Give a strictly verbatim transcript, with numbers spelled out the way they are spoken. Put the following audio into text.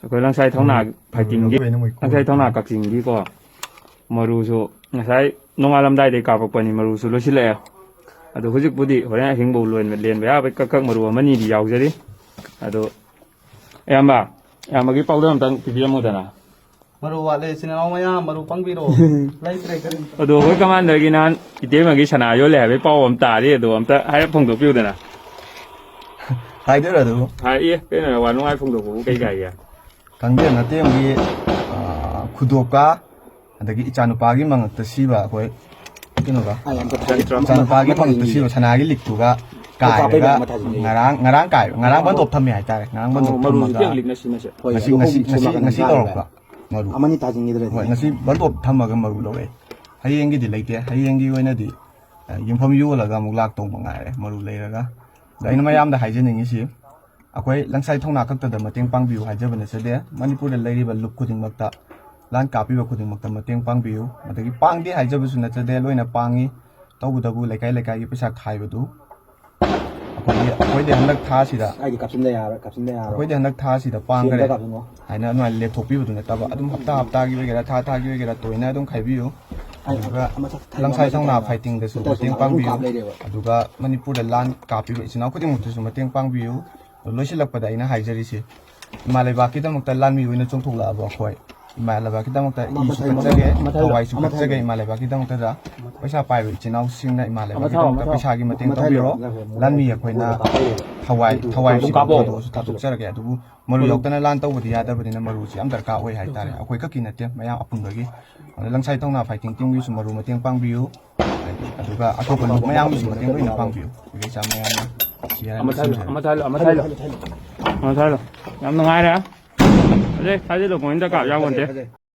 ꯑꯩꯈꯣꯏ ꯂꯪꯁꯥꯏ ꯊꯧꯅꯥ ꯐꯥꯏꯇꯤꯡꯒꯤ, ꯂꯧꯕꯩ ꯅꯣꯡꯃꯩ ꯂꯪꯁꯥꯏ ꯊꯧꯅꯥ ꯀꯛꯆꯤꯡꯒꯤꯀꯣ, ꯃꯔꯨꯁꯨ ꯉꯁꯥꯏ ꯅꯣꯡꯉꯥꯜꯂꯝꯗꯥꯏꯗꯩ ꯀꯥꯞꯄꯛꯄꯅꯤ, ꯃꯔꯨꯁꯨ ꯂꯣꯏꯁꯤꯜꯂꯛꯑꯦ꯫ ꯑꯗꯣ ꯍꯧꯖꯤꯛꯄꯨꯗꯤ ꯍꯣꯔꯦꯟ ꯑꯍꯤꯡꯐꯧ ꯂꯣꯟꯕ, ꯂꯦꯟꯕ ꯌꯥꯕꯩ ꯀꯛ ꯀꯛ ꯃꯔꯨ ꯑꯃꯅꯤꯗꯤ ꯌꯥꯎꯖꯔꯤ꯫ ꯑꯗꯣ ꯑꯌꯥꯝꯕ, ꯑꯌꯥꯝꯕꯒꯤ ꯄꯥꯎꯗꯝ ꯑꯝꯇꯪ ꯄꯤꯕꯤꯔꯝꯃꯨꯗꯅ꯫ ꯃꯔꯨ ꯋꯥꯠꯂꯦ, ꯏꯆꯤꯟ ꯏꯅꯥꯎ ꯃꯌꯥꯝ, ꯃꯔꯨ ꯄꯪꯕꯤꯔꯣ꯫ ꯂꯩꯇ꯭ꯔꯦ ꯀꯔꯤꯝꯇ꯫ ꯑꯗꯣ ꯑꯩꯈꯣꯏ ꯀꯃꯥꯟꯗꯔꯒꯤ ꯅꯍꯥꯟ ꯏꯇꯩꯃꯒꯤ ꯁꯅꯥ ꯌꯣꯜꯂꯦ ꯍꯥꯏꯕꯒꯤ ꯄꯥꯎ ꯑꯃ ꯇꯥꯔꯤ, ꯑꯗꯣ ꯑꯝꯇ ꯍꯥꯏꯔꯞ ꯐꯣꯡꯗꯣꯛꯄꯤꯌꯨꯗꯅ꯫ ꯍꯥꯏꯗꯣꯏꯔꯣ ꯑꯗꯨꯕꯨ? ꯍꯥꯏ, ꯑꯦ, ꯀꯩꯅꯣ, ꯋꯥ ꯅꯨꯡꯉꯥꯏ ꯐꯣꯡꯗꯣꯛꯄꯕꯨ ꯀꯩ ꯀꯥꯏꯒꯦ? ꯈꯪꯗꯦ, ꯅꯇꯦꯝꯒꯤ, ꯑꯥ, ꯈꯨꯗꯣꯞꯀ, ꯑꯗꯒꯤ ꯏꯆꯥꯅꯨꯄꯥꯒꯤ ꯃꯉꯛꯇ ꯁꯤꯕ ꯑꯩꯈꯣꯏ ꯀꯩꯅꯣꯒ, ꯑꯩ ꯑꯝꯇ ꯊꯥꯒꯦ꯫ ꯏꯆꯥꯅꯨꯄꯥꯒꯤ ꯃꯉꯛꯇ ꯁꯤꯕ ꯁꯅꯥꯒꯤ ꯂꯤꯛꯇꯨꯒ ꯀꯥꯞꯄꯩ ꯀꯥꯏꯔꯒ ꯑꯃ ꯊꯥꯖꯤꯟꯒꯦ꯫ ꯉꯔꯥꯡ, ꯉꯔꯥꯡ ꯀꯥꯏ-, ꯉꯔꯥꯡ ꯕꯟꯗꯣꯞ ꯊꯝꯃꯦ ꯍꯥꯏꯇꯥꯔꯦ꯫ ꯉꯔꯥꯡ ꯕꯟꯗꯣꯞ ꯃꯔꯨꯁꯨ ꯊꯝꯃꯒ ꯇꯦꯛꯂꯤ ꯅꯁꯤ ꯅꯁꯤ꯫ ꯍꯣꯏ, ꯉꯁꯤ, ꯉꯁꯤ, ꯉꯁꯤ, ꯉꯁꯤ ꯇꯧꯔꯛꯄ꯫ ꯃꯔꯨ꯫ ꯑꯃꯅꯤ ꯊꯥꯖꯤꯟꯈꯤꯗ꯭ꯔꯗꯤ꯫ ꯍꯣꯏ, ꯉꯁꯤ ꯕꯟꯗꯣꯞ ꯊꯝꯃꯒ ꯃꯔꯨ ꯂꯧꯔꯛꯑꯦ꯫ ꯍꯌꯦꯡꯒꯤꯗꯤ ꯂꯩꯇꯦ꯫ ꯍꯌꯦꯡꯒꯤ ꯑꯣꯏꯅꯗꯤ, ꯑ, ꯌꯨꯝꯐꯝ ꯌꯣꯜꯂꯒ ꯑꯃꯨꯛ ꯂꯥꯛꯇꯧ ꯃꯉꯥꯏꯔꯦ, ꯃꯔꯨ ꯂꯩꯔꯒ꯫ ꯑꯗꯣ ꯑꯩꯅ ꯃꯌꯥꯝꯗ ꯍꯥꯏꯖꯅꯤꯡꯉꯤꯁꯤ, ꯑꯩꯈꯣꯏ ꯂꯪꯁꯥꯏ ꯊꯧꯅꯥ ꯈꯛꯇꯗ ꯃꯇꯦꯡ ꯄꯥꯡꯕꯤꯌꯨ ꯍꯥꯏꯖꯕ ꯅꯠꯆꯗꯦ꯫ ꯃꯅꯤꯄꯨꯔꯗ ꯂꯩꯔꯤꯕ ꯂꯨꯞ ꯈꯨꯗꯤꯡꯃꯛꯇ, ꯂꯥꯟ ꯀꯥꯞꯄꯤꯕ ꯈꯨꯗꯤꯡꯃꯛꯇ ꯃꯇꯦꯡ ꯄꯥꯡꯕꯤꯌꯨ꯫ ꯑꯗꯒꯤ ꯄꯥꯡꯗꯦ ꯍꯥꯏꯖꯕꯁꯨ ꯅꯠꯆꯗꯦ, ꯂꯣꯏꯅ ꯄꯥꯡꯉꯤ꯫ ꯇꯧꯕꯇꯕꯨ ꯂꯩꯀꯥꯏ ꯂꯩꯀꯥꯏꯒꯤ ꯄꯩꯁꯥ ꯈꯥꯏꯕꯗꯨ ꯑꯩꯈꯣꯏꯒꯤ, ꯑꯩꯈꯣꯏꯗꯤ ꯍꯟꯗꯛ ꯊꯥꯁꯤꯗ, ꯑꯩꯗꯤ ꯀꯥꯞꯁꯤꯟꯗ ꯌꯥꯔꯣꯏ, ꯀꯥꯞꯁꯤꯟꯗ ꯌꯥꯔꯣꯏ꯫ ꯑꯩꯈꯣꯏꯗꯤ ꯍꯟꯗꯛ ꯊꯥꯁꯤꯗ ꯁꯤ ꯑꯝꯇ ꯄꯥꯡꯈ꯭ꯔꯦ ꯀꯥꯞꯁꯤꯟꯒꯣ꯫ ꯍꯥꯏꯅ ꯑꯗꯨꯃꯥꯏꯅ ꯂꯦꯞꯊꯣꯛꯄꯤꯕꯗꯨ ꯅꯠꯇꯕ, ꯑꯗꯨꯝ ꯍꯞꯇꯥ ꯍꯞꯇꯥꯒꯤ ꯑꯣꯏꯒꯦꯔꯥ, ꯊꯥ ꯊꯥꯒꯤ ꯑꯣꯏꯒꯦꯔꯥ, ꯇꯣꯏꯅ ꯑꯗꯨꯝ ꯈꯥꯏꯕꯤꯌꯨ꯫ ꯑꯩ ꯑꯗꯨꯒ ꯑꯃ ꯆꯠ-, ꯂꯪꯁꯥꯏ ꯑꯃ ꯊꯧꯅꯥ ꯆꯠ-, ꯐꯥꯏꯇꯤꯡꯗꯁꯨ ꯆꯠ-, ꯃꯇꯦꯡ ꯆꯠ-, ꯄꯥꯡꯕꯤꯌꯨ꯫ ꯀꯥꯞ ꯂꯩꯔꯦꯕ꯫ ꯑꯗꯨꯒ ꯃꯅꯤꯄꯨꯔꯗ ꯂꯥꯟ ꯀꯥꯞꯄꯤꯕ ꯏꯆꯤꯟ ꯏꯅꯥꯎ ꯈꯨꯗꯤꯡꯃꯛꯇꯁꯨ ꯃꯇꯦꯡ ꯄꯥꯡꯕꯤꯌꯨ꯫ ꯂꯣꯏꯁꯤꯜꯂꯛꯄꯗ ꯑꯩꯅ ꯍꯥꯏꯖꯔꯤꯁꯤ, ꯏꯃꯥ ꯂꯩꯕꯥꯛꯀꯤꯗꯃꯛꯇ ꯂꯥꯟꯃꯤ ꯑꯣꯏꯅ ꯆꯣꯡꯊꯣꯛꯂꯛꯑꯕ ꯑꯩꯈꯣꯏ ꯏꯃꯥ ꯂꯩꯕꯥꯛꯀꯤꯗꯃꯛꯇ ꯏꯁꯨ ꯀꯠꯆꯒꯦ, ꯊꯋꯥꯏꯁꯨ ꯀꯠꯆꯒꯦ ꯏꯃꯥ ꯂꯩꯕꯥꯛꯀꯤꯗꯃꯛꯇꯗ꯫ ꯄꯩꯁꯥ ꯄꯥꯏꯕ ꯏꯆꯤꯟ ꯏꯅꯥꯎꯁꯤꯡꯅ ꯏꯃꯥ ꯂꯩꯕꯥꯛꯀꯤꯗꯃꯛꯇ ꯄꯩꯁꯥꯒꯤ ꯃꯇꯦꯡ ꯇꯧꯕꯤꯔꯣ꯫ ꯂꯥꯟꯃꯤ ꯑꯩꯈꯣꯏꯅ ꯊꯋꯥꯏ, ꯊꯋꯥꯏꯁꯨ ꯀꯠꯄꯗꯣꯁꯨ ꯊꯥꯗꯣꯛꯆꯔꯒꯦ꯫ ꯑꯗꯨꯕꯨ ꯃꯔꯨ ꯌꯥꯎꯗꯅ ꯂꯥꯟ ꯇꯧꯕꯗꯤ ꯌꯥꯗꯕꯅꯤꯅ ꯃꯔꯨꯁꯤ ꯌꯥꯝ ꯗꯔꯀꯥꯔ ꯑꯣꯏ ꯍꯥꯏꯇꯥꯔꯦ, ꯑꯩꯈꯣꯏ ꯈꯛꯀꯤ ꯅꯠꯇꯦ, ꯃꯌꯥꯝ ꯑꯄꯨꯟꯕꯒꯤ꯫ ꯑꯗꯨꯅ ꯂꯪꯁꯥꯏ ꯊꯧꯅꯥ ꯐꯥꯏꯇꯤꯡ ꯇꯤꯝꯒꯤꯁꯨ ꯃꯔꯨ ꯃꯇꯦꯡ ꯄꯥꯡꯕꯤꯌꯨ, ꯑꯗꯨꯒ ꯑꯇꯣꯞꯄ ꯂꯨꯞ ꯃꯌꯥꯝꯒꯤꯁꯨ ꯃꯇꯦꯡ ꯂꯣꯏꯅ ꯄꯥꯡꯕꯤꯌꯨ꯫ ꯑꯩꯈꯣꯏ ꯏꯆꯥ ꯃꯌꯥꯝꯅ ꯁꯤ ꯍꯥꯏꯔꯒ ꯑꯃ ꯊꯥꯏꯂꯣ, ꯂꯣꯏꯁꯤꯟꯖꯔꯒꯦ꯫ ꯑꯃ ꯊꯥꯏꯂꯣ, ꯑꯃ ꯊꯥꯏꯂꯣ꯫ ꯑꯃ ꯊꯥꯏꯂꯣ꯫ ꯌꯥꯝ ꯅꯨꯡꯉꯥꯏꯔꯦ꯫ ꯑꯗꯩ ꯊꯥꯖꯤꯜꯂꯣ, ꯀꯃꯦꯟꯇ ꯀꯥꯞ ꯌꯥꯎꯕ ꯅꯠꯇꯦ꯫